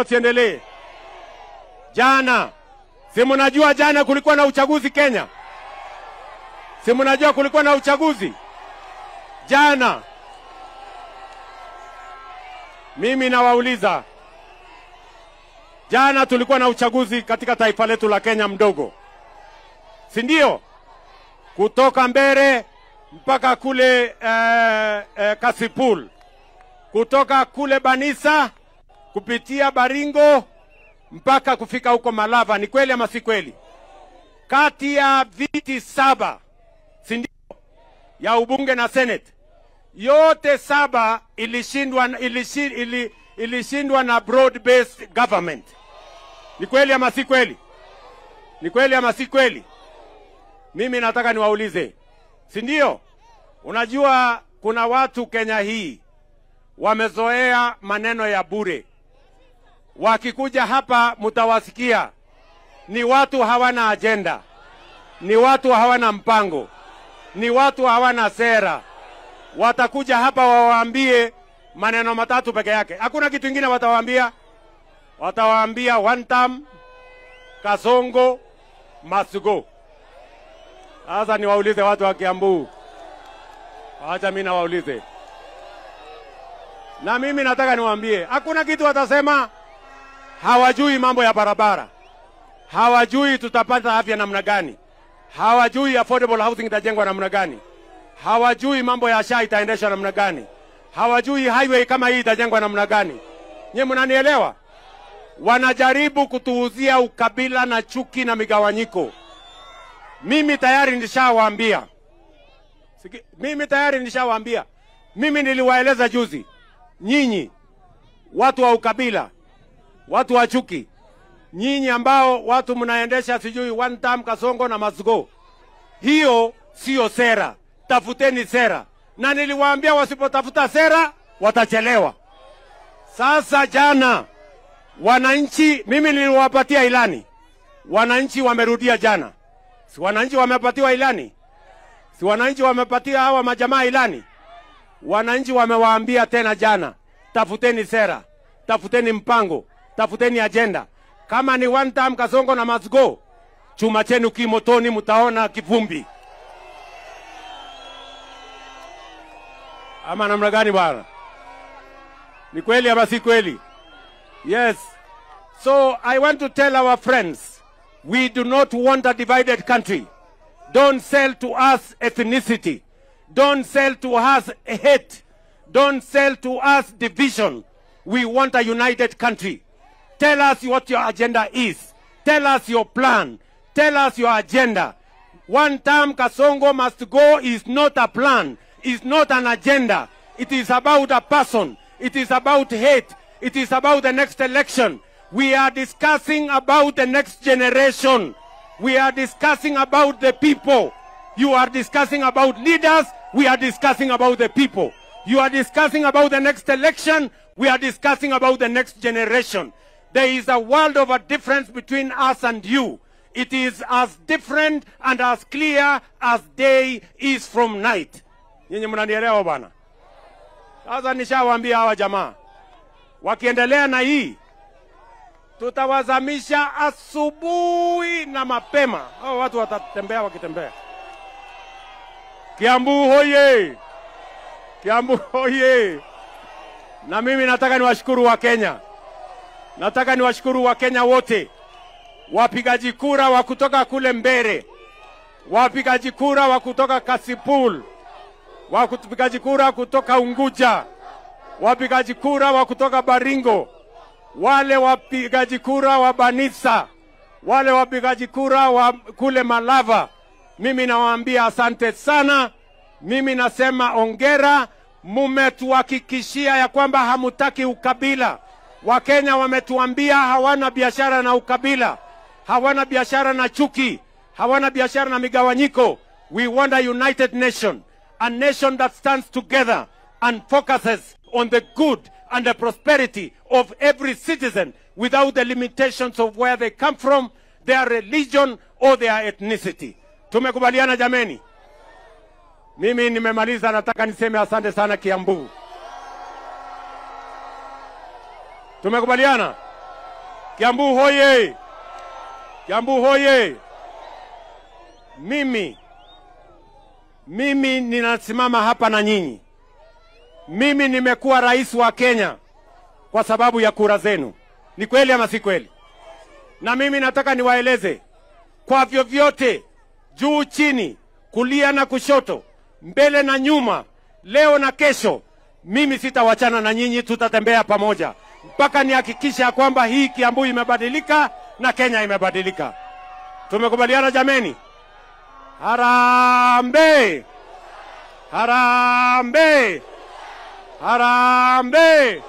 Tuendelee ama tusiendelee? Jana, si mnajua jana kulikuwa na uchaguzi Kenya? Si mnajua kulikuwa na uchaguzi jana? Mimi nawauliza, jana tulikuwa na uchaguzi katika taifa letu la Kenya mdogo, si ndio? Kutoka Mbere mpaka kule Kasipul, kutoka kule Banisa kupitia Baringo mpaka kufika huko Malava. Ni kweli ama si kweli? Kati ya viti 7, si ndio, ya ubunge na senate, yote 7 ilishindwa na broad based government. Ni kweli ama si kweli? Ni kweli ama si kweli? Mimi nataka niwaulize, si ndio? Unajua kuna watu Kenya hii wamezoea maneno ya bure. Wakikuja hapa mtawasikia ni watu hawana agenda, ni watu hawana mpango, ni watu hawana sera. Watakuja hapa wawaambie maneno matatu peke yake. Hakuna kitu kingine watawaambia. Watawaambia one term, Kasongo must go. Sasa niwaulize watu wa Kiambu. Acha mimi nawaulize. Na mimi nataka niwaambie, hakuna kitu watasema. Hawajui mambo ya barabara, hawajui tutapata afya namna gani, hawajui affordable housing itajengwa namna gani, hawajui mambo ya SHA itaendeshwa namna gani, hawajui highway kama hii itajengwa namna gani. Nyie mnanielewa? Wanajaribu kutuuzia ukabila na chuki na migawanyiko. Mimi tayari nishawaambia. Mimi tayari nishawaambia. Mimi niliwaeleza juzi, nyinyi watu wa ukabila, watu wa chuki, nyinyi ambao watu mnaendesha sijui one term, Kasongo na must go, hiyo sio sera. Tafuteni sera. Na niliwaambia wasipotafuta sera watachelewa. Sasa jana wananchi, mimi niliwapatia ilani, wananchi wamerudia jana. Si wananchi wamepatiwa ilani? Si wananchi wamepatia hawa majamaa ilani? Wananchi wamewaambia tena jana, tafuteni sera, tafuteni mpango, tafuteni agenda. Kama ni one term, Kasongo na must go, chuma chenu kimotoni, mtaona kivumbi. Ama namna gani bwana? Ni kweli ama si kweli? Yes. So I want to tell our friends, we do not want a divided country. Don't sell to us ethnicity. Don't sell to us hate. Don't sell to us division. We want a united country. Tell us what your agenda is. Tell us your plan. Tell us your agenda. One term, Kasongo must go is not a plan. It's not an agenda. It is about a person. It is about hate. It is about the next election. We are discussing about the next generation. We are discussing about the people. You are discussing about leaders. We are discussing about the people. You are discussing about the next election. We are discussing about the next generation. There is a world of a difference between us and you. It is as different and as clear as day is from night. Nyinyi mnanielewa bwana? Sasa nishawaambia hawa jamaa, wakiendelea na hii tutawazamisha asubuhi na mapema. Hao watu watatembea wakitembea. Kiambu hoye! Kiambu hoye! Na mimi nataka niwashukuru wa Kenya. Nataka niwashukuru wa Kenya wote. Wapigaji kura wa kutoka kule Mbere, wapigaji kura wa kutoka Kasipul, wapigaji kura kutoka Unguja, wapigaji kura wa kutoka Baringo, wale wapigaji kura wa Banisa, wale wapigaji kura wa kule Malava. Mimi nawaambia asante sana. Mimi nasema ongera. Mumetuhakikishia ya kwamba hamutaki ukabila. Wakenya wametuambia hawana biashara na ukabila, hawana biashara na chuki, hawana biashara na migawanyiko. We want a united nation, a nation that stands together and focuses on the good and the prosperity of every citizen without the limitations of where they come from, their religion or their ethnicity. Tumekubaliana jameni? Mimi nimemaliza, nataka niseme asante sana Kiambu. Tumekubaliana? Kiambu hoye! Kiambu hoye! Mimi ninasimama hapa na nyinyi. Mimi nimekuwa rais wa Kenya kwa sababu ya kura zenu. Ni kweli ama si kweli? Na mimi nataka niwaeleze kwa vyovyote, juu chini, kulia na kushoto, mbele na nyuma, leo na kesho, mimi sitawachana na nyinyi, tutatembea pamoja mpaka nihakikishe ya kwamba hii Kiambu imebadilika na Kenya imebadilika. Tumekubaliana jameni? Harambee! Harambee! Harambee!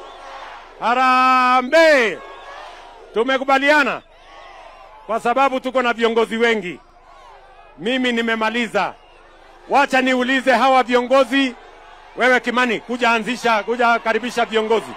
Harambee! Tumekubaliana kwa sababu tuko na viongozi wengi. Mimi nimemaliza. Wacha niulize hawa viongozi. Wewe Kimani, kuja anzisha, kuja karibisha viongozi.